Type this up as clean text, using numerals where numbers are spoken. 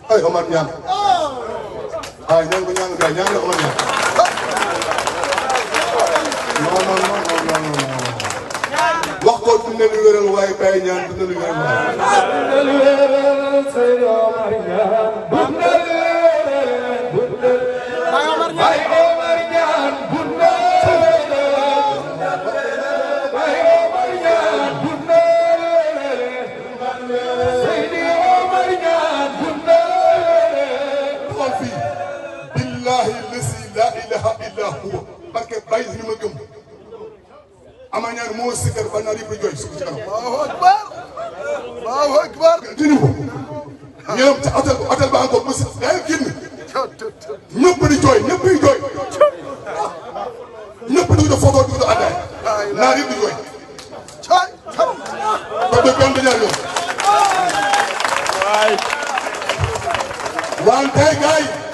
ay Omar Niang ay ñaan ko ñaan kay ñaan Omar Niang non wax ko dina lu wéral waaye bay ñaan dina lu wéral la ilaha illa huwa barke bay ni ma gëm ama ñaan moo sikar ba naar yëpp jooy su ci kanam Allahu akbar dinu ko ñoom ci hôtel ba encore mos day génn ñëpp di jooy ñëpp di jooy ñëpp di do photo di do aday naar yëpp di jooy ko de benn ñaar yoon wante gaay